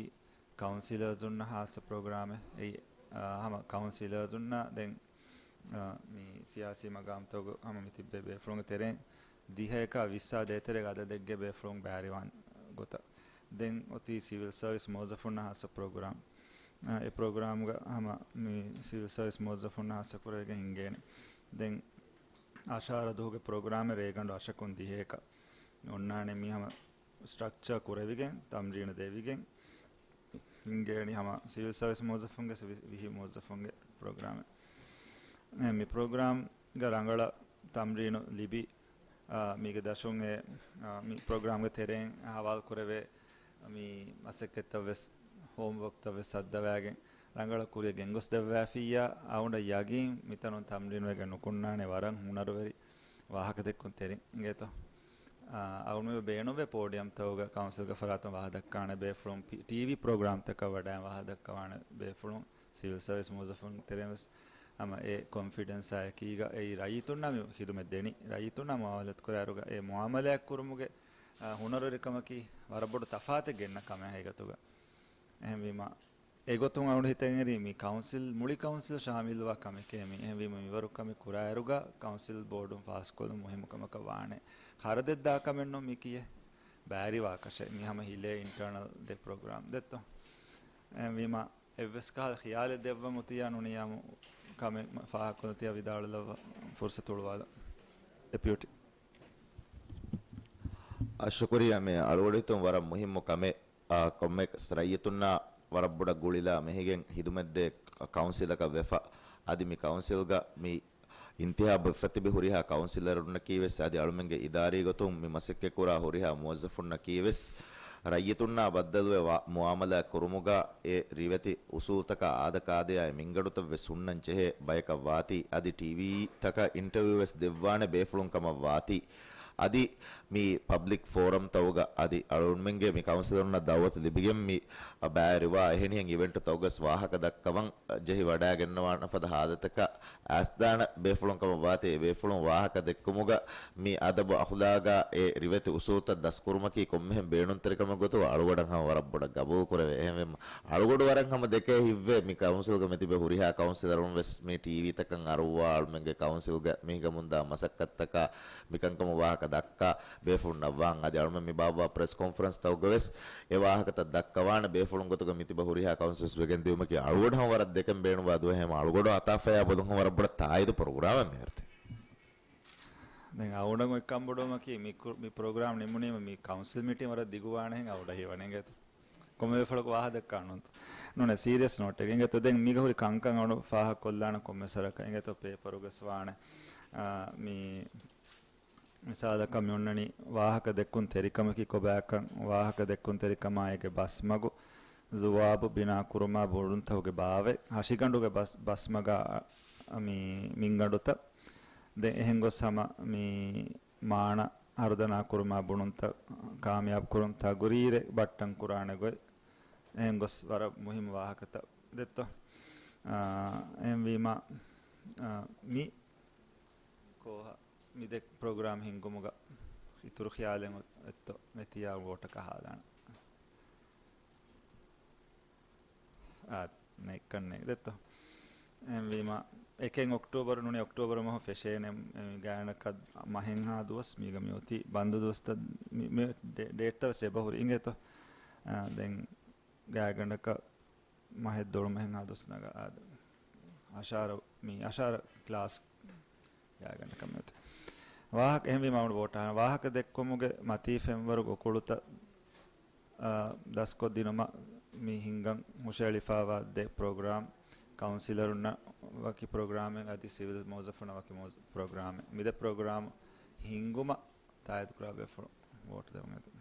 ކައުންސިލަރސުންނަށް ހާއްސަ ޕްރޮގްރާމެއް. އެއީ، އާ، ހަމަ ކައުންސިލަރސުންނަށް ދެން އާ، މި ސިޔާސީ މަގާމްތަކުގަ ހަމަ މި ތިއްބެވި ބޭފުޅުންގެ ތެރެއިން ދިހައެކާ ވިއްސާ ދޭތެރޭގެ އަދަދެއްގެ ބޭފުޅުން ބައިވެރިވާން ގޮތަށް. ދެން އޮތީ ސިވިލް ސަރވިސް މުވައްޒަފުންނަށް ހާއްސަ ޕްރޮގްރާމް. އާ، އެ ޕްރޮގްރާމްގަ ހަމަ މި ސިވިލް ސަރވިސް މުވައްޒަފުންނަށް ހާއްސަ ކުރެވިގެން ހިނގޭނެ. ދެން އަށާރަ ދުވަހުގެ ޕްރޮގްރާމެއް ރޭގަނޑު އަށަކުން ދިހައެކަށް އޮންނާނެ މި ހަމަ ސްޓްރަކްޗާ ކުރެވިގެން، ތަމްރީނު ދެވިގެން، ހިނގޭނީ ހަމަ ސިވިލް ސަރވިސް މުވައްޒަފުންގެ ސިވި-، ވިހި މުވައްޒަފުންގެ ޕްރޮގްރާމެއް. އެ، މި ޕްރޮގްރާމްގަ ރަނގަޅަށް ތަމްރީނު ލިބި، އާ، މީގެ ދަށުން އެ، އާ، މި ޕްރޮގްރާމްގެ ތެރެއިން ހަވާލު ކުރެވޭ މި މަސައްކަތްތައް ވެސް، ހޯމްވޯކްތައް ވެސް ހައްދަވާގެން، ރަނގަޅަށް ކުރިއަށް ގެންގޮސްދެއްވާފިއްޔާ، އަޅުގަނޑަށް ޔަގީން މިތަނުން ތަމްރީނުވެގެން ނުކުންނާނެ ވަރަށް ހުނަރުވެރި ވާހަކަދެއްކުންތެރިން އިނގޭތޯ. އާ، އަޅުގަނޑު ބޭނުންވޭ ޕޯޑިއަމްތަކުގަ ކައުންސިލްގެ ފަރާތުން ވާހަކަދައްކާނެ ބޭފުޅުން، ޕީ-، ޓީވީ ޕްރޮގްރާމްތަކަށް ވަޑައި ވާހަކަދައްކަވާނެ ބޭފުޅުން، ސިވިލް ސަރވިސް މުވައްޒަފުން ތެރެއިން ވެސް ހަމަ އެ ކޮންފިޑެންސާ އެކީގަ އެއީ ރައްޔިތުންނާ މި ޚިދުމަތް ދެނީ. ރައްޔިތުންނާ މުއާމަލާތް ކުރާއިރުގަ އެ މުއާމަލާތް ކުރުމުގެ، އާ، ހުނަރުވެރިކަމަކީ ވަރަށް ބޮޑު ތަފާތެއް ގެންނަ ކަމެއް ހަގީގަތުގަ. އެހެންވީމަ، އެގޮތުން އަޅުގަނޑު ހިތަށް އެރީ މި ކައުންސިލް، މުޅި ކައުންސިލް ޝާމިލްވާ ކަމެކޭ މި. އެހެންވީމަ މިވަރު ކަމެއް ކުރާއިރުގަ ކައުންސިލް ބޯޑުން ފާސްކޮށްލުން މުހިއްމު ކަމަކަށް ވާނެ. ޚަރަދެއް ދާ ކަމެއް ނޫން މި ކިޔޭ. ބައިވެރިވާކަށެއް މި ހަމަ ހިލޭ އިންޓަރނަލް ދެ ޕްރޮގްރާމް ދެއްތޯ. އެހެންވީމަ އެއްވެސް ކަހަލަ ޚިޔާލެއް ދެއްވަމު ތިޔާ ނުނިޔާމު ކަމެއް މަ-، ފާހަގަކޮށްލަ ތިޔާ ވިދާޅުލައްވަ ފުރުސަތު އުޅުވާލަ. ޑެޕިއުޓީ. އަ، ޝުކުރިއްޔާ މި އަޅުގަޑު ހިތުން ވަރަށް މުހިއްމު ކަމެއް. އާ، ކޮންމެ ރައްޔިތުންނާ ވަރަށް ބޮޑަށް ގުޅިލާ މެހިގެން ހިދުމަތްދޭ ކައުންސިލަކަށް ވެފަ. އަދި މި ކައުންސިލްގަ މި އިންތިހާބު ވެފަ ތިބި ހުރިހާ ކައުންސިލަރުންނަކީ ވެސް އަދި އަޅުމެންގެ އިދާރީ ގޮތުން މި މަސައްކަތް ކުރާ ހުރިހާ މުވައްޒަފުންނަކީ ވެސް ރައްޔިތުންނާ ބައްދަލުވެ ވާ-، މުއާމަލާތް ކުރުމުގަ އެ ރިވެތި އުސޫލުތަކާ އާދަކާދަޔާއި މިންގަނޑުތައް ވެސް ހުންނަން ޖެހޭ ބަޔަކަށް ވާތީ. އަދި ޓީވީތަކަށް އިންޓަވިއު ވެސް ދެއްވާނެ ބޭފުޅުން ކަމަށް ވާތީ. އަދި މި ޕަބްލިކް ފޯރަމްތަކުގަ އަދި އަޅުގަނޑުމެންގެ މި ކައުންސިލަރުންނަށް ދައުވަތު ލިބިގެން މި ބައިވެރިވާ އެހެނިހެން އިވެންޓުތަކުގަސް ވާހަކަ ދައްކަވަން ޖެހި ވަޑައިގަންނަވާނެ ފަދަ ހާލަތަކަށް އައިސްދާނެ ބޭފުޅުން ކަމަށް ވާތީ. އެ ބޭފުޅުން ވާހަކަ ދެއްކުމުގަ މި އަދަބު އަޚުލާގާ އެ ރިވެތި އުސޫލުތައް ދަސްކުރުމަކީ ކޮންމެހެން ބޭނުންތެރިކަމެއް ގޮތުގަ އަޅުގަޑަށް ހަމަ ވަރަށް ބޮޑަށް ގަބޫލު ކުރެވޭ. އެހެންވެ، އަޅުގަޑު ވަރަށް ހަމަ ދެކޭ ހިތްވޭ މި ކައުންސިލްގަ މިތިބެ ހުރިހާ ކައުންސިލަރުން ވެސް މި ޓީވީތަކަށް އަރުއްވާ އަޅުމެންގެ ކައުންސިލްގަ މިހިނގަމުންދާ މަސައްކަތްތަކާ މިކަންކަމު ވާހަކަ ދައްކާ ބޭފުޅުންނަށް ވާން. އަދި އަޅުމެން މި ބާއްވާ ޕްރެސް ކޮންފަރެންސްތަކުގަ ވެސް އެ ވާހަކަތައް ދައްކަވާނެ ބޭފުޅުން ގޮތުގަ މިތިބަ ހުރިހާ ކައުންސިލްސް ވެގެން ދިއުމަކީ އަޅުގަޑު ހަމަ ވަރަށް ދެކެން ބޭނުންވާ ދުވަހެއް. ހަމަ އަޅުގަޑު އަތާފަޔާ ބޮލުން ހަމަ ވަރަށް ބޮޑަށް ތާއީދު ޕްރޮގްރާމެއް މިހާރު ތި. ދެން އަޅުގަނޑު އޮތް ކަންބޮޑުވުމަކީ މި ކު-، މި ޕްރޮގްރާމް ނިމުނީމަ މި ކައުންސިލް މީޓިން ވަރަށް ދިގުވާނެ ހެން އަޅުގަޑަށް ހީވަނީ އިނގޭތޯ. ކޮންމެ ވެފަޅަކު ވާހަކަ ދައްކާނުންތޯ. ނޫނޭ ސީރިއަސް ނޯޓެއް އިނގޭތޯ. ދެން މީގަ ހުރި ކަންކަން އަޅު ފާހަގަކޮށްލާނެ ކޮންމެ ސަރަކަށް އިނގޭތޯ ޕޭޕަރުގަސް ވާނެ. އާ، މި މިސާލަކަށް މި އޮންނަނީ ވާހަކަ ދެއްކުން ތެރިކަމަކީ ކޮބާކަން، ވާހަކަ ދެއްކުން ތެރިކަމާއިގެ ބަސްމަގު، ޒުވާބު ބިނާ ކުރުމާ ބުނުންތަކުގެ ބާވަތް، ހަށިގަނޑުގެ ބަސް-، ބަސްމަގާ މި މިންގަނޑުތައް، ދެން އެހެން ގޮސް ހަމަ މި މާނަ ހަރުދަނާ ކުރުމާ ބުނުންތައް ކާމިޔާބު ކުރުން ތަގުރީރެއް ބައްޓަން ކުރާނެ ގޮތް، އެހެން ގޮސް ވަރަށް މުހިއްމު ވާހަކަތައް ދެއްތޯ. އާ، އެހެންވީމާ، އާ، މި ކޯހަ މި ދެ ޕްރޮގްރާމް ހިންގުމުގަ އިތުރު ޚިޔާލެއް އޮތްތޯ ނެތިޔާ ވޯޓަކަށް ހާލާނެ. އާ، ނެތްކަން ނެތް ދެއްތޯ. އެހެންވީމަ، އެކެއް އޮކްޓޫބަރު ނޫނީ އޮކްޓޫބަރު މަހު ފެށޭނެ، އެ، ގާތްގަނޑަކަށް މަހެއްހާ ދުވަސް މީގަ މި އޮތީ ބަންދު ދުވަސްތައް މި، މި ޑޭ-، ޑޭޓްތައް ވެސް އެބަހުރި އިނގޭތޯ. އާ، ދެން ގާތްގަނޑަކަށް މަހެއް ދޮޅުމަހެއްހާ ދުވަސް ނަގާ އާދެ. އަށާރަ، މި އަށާރަ ކްލާސް ގާތްގަނޑަކަށް މިއޮތީ. ވާހަކަ އެހެންވީމަ އަޅުގަނޑު ވޯޓާ ވާހަކަ ދެއްކުމުގެ މަތީ ފެންވަރުގެ އުކުޅުތައް، އާ، ދަސްކޮށްދިނުމަށް މި ހިންގަން ހުށައެޅިފައިވާ ދެ ޕްރޮގްރާމް، ކައުންސިލަރުންނަށް ވަކި ޕްރޮގްރާމެއް އަދި ސިވިލް މުވައްޒަފުންނަށް ވަކި މުވައްޒަ-، ޕްރޮގްރާމެއް. މި ދެ ޕްރޮގްރާމް ހިންގުމަށް ތާއީދުކުރާ ބޭފުޅުން ވޯޓު ދެވުން އެދުން.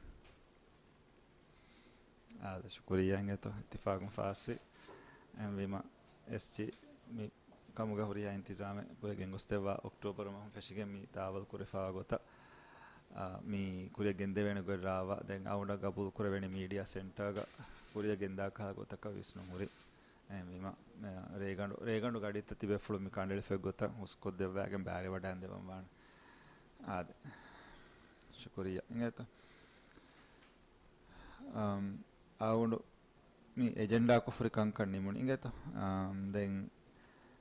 އާދެ، ޝުކުރިއްޔާ އިނގޭތޯ، އިއްތިފާގުން ފާސްވި. އެހެންވީމަ، އެސްޖީ މި ކަމުގަ ހުރިހާ އިންތިޒާމެއް ކުރިއަށް ގެންގޮސްދެއްވާ އޮކްޓޫބަރު މަހުން ފެށިގެން މި ދާވަލް ކުރެފައިވާ ގޮތަށް، އާ، މި ކުރިއަށް ގެންދެވޭނެ ގޮތް ރާވާ، ދެން އަޅުގަނޑަށް ގަބޫލު ކުރެވޭނެ މީޑިއާ ސެންޓާގަ ކުރިއަށް ގެންދާ ކަހަލަ ގޮތަކަށް ވިސްނުން ހުރި. އެހެންވީމަ، މި ރޭގަނޑު، ރޭގަނޑު ގަޑިއްތަ ތިބޭފުޅުން މި ކަނޑައެޅިފައި ގޮތަށް ހުސްކޮށްދެއްވާގެން ބައިވެރިވަޑައިގެން ދެވަން ވާނެ. އާދެ. ޝުކުރިއްޔާ. އިނގޭތޯ. އަމް، އަޅުގަނޑު މި އެޖެންޑާކޮށް ފުރި ކަންކަން ނިމުނީ އިނގޭތޯ. އަމް، ދެން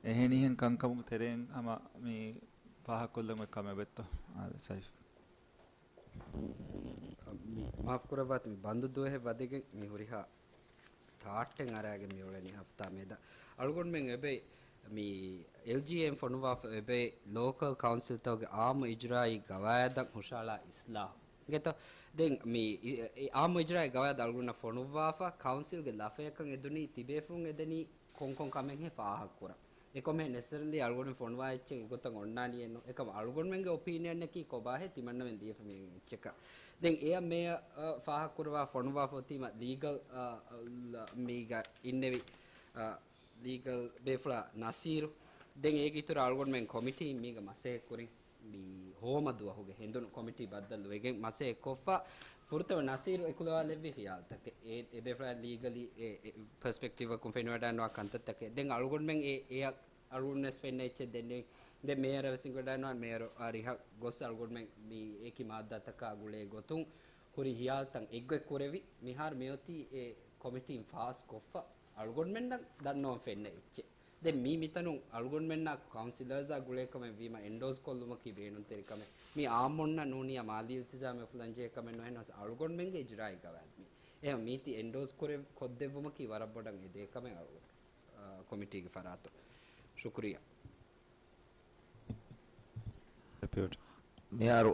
އެހެނިހެން ކަންކަމުގެ ތެރެއިން ހަމަ މި ފާހަގަކޮށްލަން އޮތް ކަމެއް ވެއްތޯ؟ އާދެ، ސައިފް. މި މާފް ކުރައްވާތި، މި ބަންދު ދުވަހެއް ވަދެގެން މި ހުރިހާ ޓާޓްއެއް އަރާގެން މި އުޅެނީ ހަފްތާ މެދަށް. އަޅުގަނޑުމެން އެބައި މި އެލްޖީއޭއިން ފޮނުވާފަ އެބައި ލޯކަލް ކައުންސިލްތަކުގެ އާއްމު އިޖުރާއީ ގަވާއިދަށް ހުށަހަޅާ އިސްލާހު. އިނގޭތޯ؟ ދެން މި އި-، އެ އާއްމު އިޖުރާއީ ގަވާއިދު އަޅުގަނޑަށް ފޮނުއްވާފަ، ކައުންސިލްގެ ލަފަޔަކަށް އެދުނީ ތިބޭފުޅުން އެދެނީ ކޮންކޮން ކަމެއްހޭ ފާހަގަކުރަން. އެކަމެއް ނެސެސަރިލީ އަޅުގަނޑު ފޮނުވާ އެއްޗެއް އެގޮތަށް އޮންނާނީއެއް ނޫން. އެކަމަށް އަޅުގަނޑުމެންގެ އޮޕީނިއަންއަކީ ކޮބާހޭ ތިމަންނަމެން ދިޔަފަ މި އެއްޗަކަށް. ދެން އެއަށް މޭޔަރ، އަ، ފާހަގަކުރައްވާ ފޮނުވާފަ އޮތީމަ ލީގަލް، އަ، އަ، މީގަ އިންނެވި، އަ، ލީގަލް ބޭފުޅާ ނަސީރު. ދެން އޭގެ އިތުރަށް އަޅުގަނޑުމެން ކޮމިޓީން މީގަ މަސައްކަތް ކުރިން މި ހޯމަ ދުވަހުގެ ހެނދުނު ކޮމިޓީ ބައްދަލުވެގެން މަސައްކަތް ކޮށްފަ. ފުރަތަމަ ނަސީރު އެކުލަވާލެއްވި ޚިޔާލުތަކެއް އެ، އެބޭފުޅާ ލީގަލީ އެ، އެ ޕަރސްޕެކްޓިވަކުން ފެނިވަޑައިނުވާ ކަންތައްތަކެއް. ދެން އަޅުގަނޑުމެން އެ، އެއަށް އަޅުގަނޑު ވެސް ފެންނަ އެއްޗެއް ދެންނެވި. ދެން މޭޔަރ ވެސް އިނގިވަޑައިނުވާ މޭޔަރު އަރިހަށް ގޮސް އަޅުގަނޑުމެން މި އެކި މާއްދާތަކާ ގުޅޭ ގޮތުން ހުރި ޚިޔާލުތައް އެއްގޮތް ކުރެވި. މިހާރު މިއޮތީ އެ ކޮމިޓީން ފާސް ކޮށްފަ އަޅުގަނޑުމެންނަށް ދަންނަވަން ފެންނަ އެއްޗެއް. ދެން މީ މިތަނުން އަޅުގަނޑުމެންނާ ކައުންސިލަރސްއާ ގުޅޭ ކަމެއް ވީމަ އެންޑޯސް ކޮށްލުމަކީ ބޭނުންތެރި ކަމެއް. މީ އާއްމުންނަށް ނޫނިއްޔާ މާލީ އިލްތިޒާމެއް އުފުލަންޖެހޭ ކަމެއް ނުވެ ނަސް އަޅުގަނޑުމެންގެ އިޖްރާއެއްގަ ވާތް މީ. އެހެން މީތި އެންޑޯސް ކުރެ، ކޮށްދެއްވުމަކީ ވަރަށް ބޮޑަށް އެދޭ ކަމެއް އަޅު، އާ، ކޮމިޓީގެ ފަރާތުން. ޝުކުރިއްޔާ. ޑެޕިއުޓީ. މިހާރު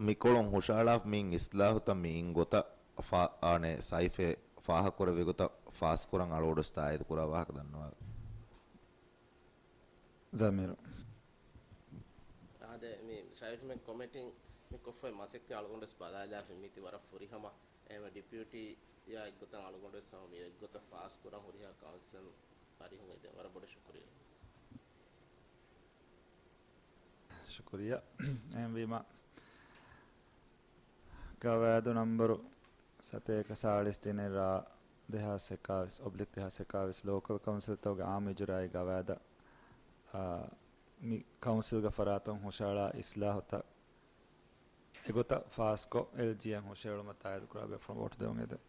މިކޮޅުން ހުށަހަޅާފަ މިއިން އިސްލާހުތައް މިއިން ގޮތަށް ފާ، އާނެ ސައިފޭ ފާހަގަކުރެއްވި ގޮތަށް ފާސްކުރަން އަޅުގަނޑު ވެސް ތާއީދު ކުރާ ވާހަކަ ދަންނަވާ. ޒަމީރު. އާދެ، މި ސައިފްމެން ކޮމިޓީން މި ކޮށްފައި މަސައްކަތް އަޅުގަނޑު ވެސް ބަލާލާފި މީތި ވަރަށް ފުރިހަމަ. އެހެންވެ ޑެޕިއުޓީއާ އެއްގޮތަށް އަޅުގަނޑު ވެސް ހަމަ މި އެއްގޮތަށް ފާސް ކުރަން ހުރިހާ ކައުންސިލް އަރިހުން އެދެން ވަރަށް ބޮޑަށް ޝުކުރިއްޔާ. ޝުކުރިއްޔާ. އެހެންވީމަ، ގަވާއިދު ނަންބަރު ސަތޭކަ ސާޅީސް ތިނެއް ރ ދެހާސް އެކާވީސް އޮބްލިކް ދެހާސް އެކާވީސް ލޯކަލް ކައުންސިލްތަކުގެ އާއްމު އިޖުރާއީ ގަވާއިދަށް، އާ، މި ކައުންސިލްގެ ފަރާތުން ހުށަހަޅާ އިސްލާހުތައް އެގޮތަށް ފާސްކޮށް، އެލްޖީއެމް ހުށަހެޅުމަށް ތާއީދު ކުރާ ބޭފުޅުން ވޯޓު ދެވުން އެދެން.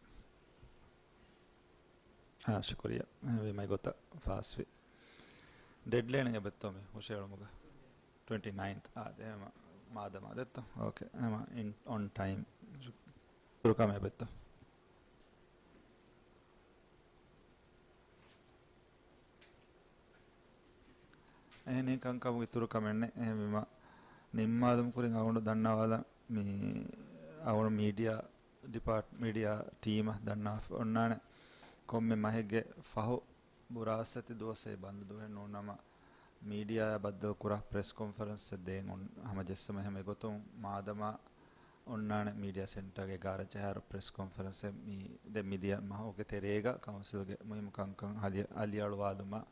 އާ، ޝުކުރިއްޔާ. އެހެންވީމަ އެގޮތަށް ފާސްވި. ޑެޑްލައިން އެބައޮތްތޯ މި ހުށަހެޅުމުގަ؟ ޓްވެންޓީ ނައިންތް. އާ، އެހެންވީމަ މާދަމާ ދެއްތޯ؟ އޯކޭ. އެހެންވީމަ އިން، އޮން ޓައިމް. އިތުރު ކަމެއް އެބައޮތްތޯ؟ އެހެނީ ކަންކަމުގެ އިތުރު ކަމެއް ނެތް. އެހެންވީމަ ނިންމާލުމުގެ ކުރިން އަޅުގަނޑު ދަންނަވާލަން މި އަޅުގަނޑު މީޑިއާ ޑިޕާޓް، މީޑިއާ ޓީމަށް ދަންނަވާފަ އޮންނާނެ ކޮންމެ މަހެއްގެ ފަހު ބުރާސް އެތި ދުވަސް އެއީ ބަންދު ދުވަހެއް ނޫން ނަމަ، މީޑިއާއާ ބައްދަލުކުރާ ޕްރެސް ކޮންފަރެންސެއް ދޭން އޮން ހަމަޖެއްސަމުން އެހެން އެގޮތުން މާދަމާ އޮންނާނެ މީޑިއާ ސެންޓަރގެ އެގާރަ އެއް އަހަރު ޕްރެސް ކޮންފަރެންސެއް މި ދެ މިދިޔަ މަހުގެ ތެރޭގަ ކައުންސިލްގެ މުހިއްމު ކަންކަން އަލި، އަލިއަޅުވާލުމަށް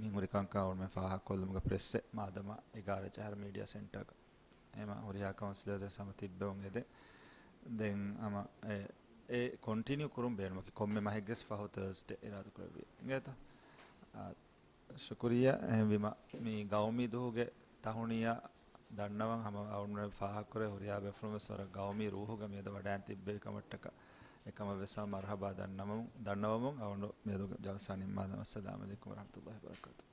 މިހިރީ ކަންކަން އަޅުގަނޑުމެން ފާހަގަކޮށްލުމުގަ ޕްރެސްއެއް މާދަމާ އެގާރަ އެއް އަހަރު މީޑިއާ ސެންޓަރގަ. އެހެންވީމަ ހުރިހާ ކައުންސިލަރސް ވެސް ހަމަ ތިއްބެވުން އެދެން. ދެން ހަމަ އެ، އެ ކޮންޓިނިއު ކުރުން ބޭނުމަކީ ކޮންމެ މަހެއްގެ ފަހު ތާސްޑޭ އިރާދަކުރެއްވި. އިނގޭތަ؟ އާ، ޝުކުރިއްޔާ. އެހެންވީމަ މި ގައުމީ ދުވަހުގެ ތަހުނިޔާ ދަންނަވަން ހަމަ އަޅުގަނޑު ފާހަގަކުރޭ ހުރިހާ ބޭފުޅުން ވެސް ވަރަށް ގައުމީ ރޫހުގަ މިއަދު ވަޑައިން ތިއްބެވި ކަމަށްޓަކާ އެކަމަށް ވެސް ހަމަ މަރުހަބާ ދަންނަވަމުން، ދަންނަވަމުން އަޅުގަނޑު މިއަދު ޖަލްސާ ނިންމާލަން. އައްސަލާމު ޢަލައިކުމް ވަރަޙްމަތުﷲ ވަބަރަކާތުހު.